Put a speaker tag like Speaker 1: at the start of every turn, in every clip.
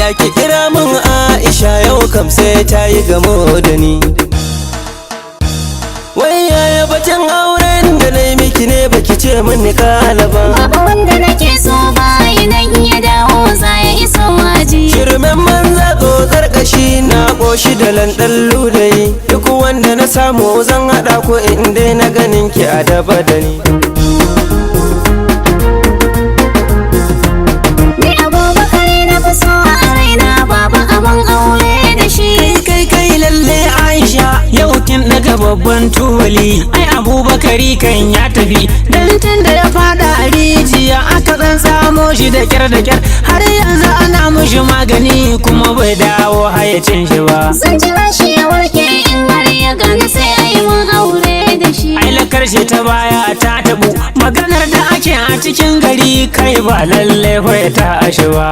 Speaker 1: Yaya ki kira min Aisha, yau kam sai ta yi gamo da ni. Wai yaya batun auren da na yi miki ne, baki ce min kala ba?
Speaker 2: Baba, wanda nake so ba idan ya dawo za ya iso waje.
Speaker 1: Shirmen manza, tsotsar kashi, na ƙoshi da landan ludayi. Duk wanda na samu zan haɗa ko in dai na ganin ki a daba da ni.
Speaker 2: Ni Abubakar na fi so a raina, baba, abin aure da shi.
Speaker 3: Kai kai kai, lalle Aisha, yau kin daga babban tubali. Ai Abubakari kan ya tafi, dan tun da ya fada a rijiya aka dan samo shi da kyar da kyar, har yanzu ana mishi magani kuma bai dawo hayacin shi ba.
Speaker 2: Zan jira shi ya warke, in har ya gane sai a yi mun aure da shi.
Speaker 3: Ai lakar shi ta baya ta tabu, maganar da ake a cikin gari, kai ba lalle fa ya tashi ba.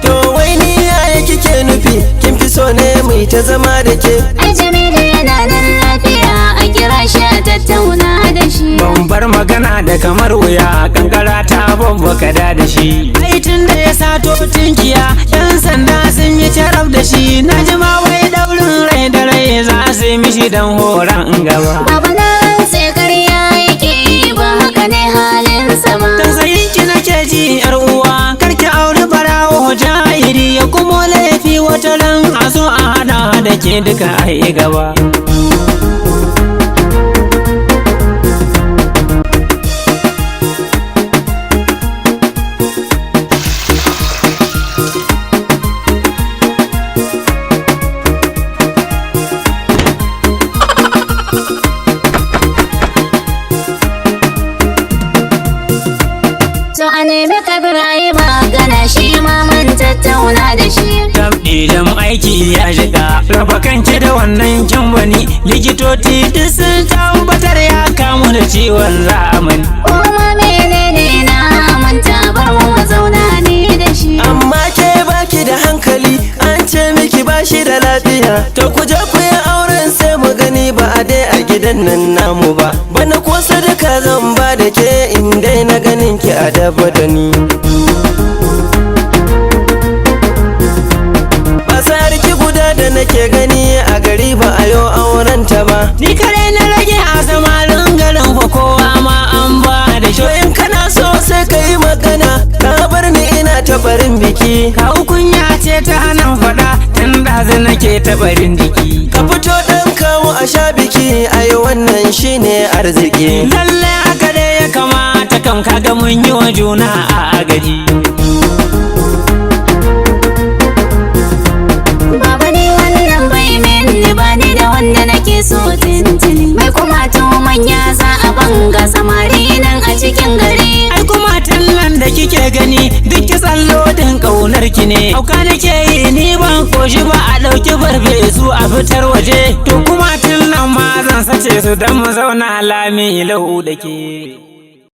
Speaker 1: To wai ni yaya kike nufi, kin fi so ne mu ta zama da ke?
Speaker 2: Ai Jamilu yana nan lafiya, a kira shi a tattauna da shi.
Speaker 3: Ban bar magana da kamar wuya, kankara ta babbaka da da shi. Ai tun da ya sato tinkiya, yan sanda sun yi carab da shi. Na ji ma wai daurin rai da rai za su yi mishi dan horon gaba.
Speaker 2: Baba, na rantse karya yake yi, ba haka ne halinsa ba.
Speaker 3: Tausayin ki nake ji, yar uwa, karki auri barawo jahiri ya kuma laifi, wata ran a zo a hada da ke duka ai gaba.
Speaker 2: To a nemi Kabir a yi magana, shi ma mun tattauna da shi.
Speaker 3: Idan aiki ya shiga, raba kanki da wannan kyambani, likitoci duk sun tabbatar ya kamu da ciwon zamani.
Speaker 2: Kuma menene, na manta, bar mu mu zauna ni da shi.
Speaker 1: Amma ke baki da hankali, an ce miki bashi da lafiya. To ku je ku yi auren sai mu gani, ba a dai a gidan nan namu ba. Bana ko sadaka zan ba da ke in dai na ganin ki a daba da ni. Basarki guda da nake gani a gari ba a yau auren ta ba.
Speaker 3: Ni kare na rage a samarin garin fa, kowa ma an ba da shi.
Speaker 1: To in kana so sai ka yi magana, ka bar ni ina ta barin biki.
Speaker 3: Kawo kunya ce ta hana faɗa, tun ɗazu nake ta barin jiki.
Speaker 1: Ka fito ɗan kawo a sha biki, ayi wannan shine arziki.
Speaker 3: Lalle haka dai ya kamata kam, kaga mun yi wa juna a agaji.
Speaker 2: Baba, ni wannan bai minni ba, ni da wanda nake so tintini. Mai kuma to manya za a banga samari nan a cikin gari.
Speaker 3: Ai kuma tallan da kike gani duk kitsan lodin kaunar ki ne. Hauka nake yi ni, ban koshi ba, a ɗauki farfesu a fitar waje. To kuma nan ma zan sace su don mu zauna lami lau da ke.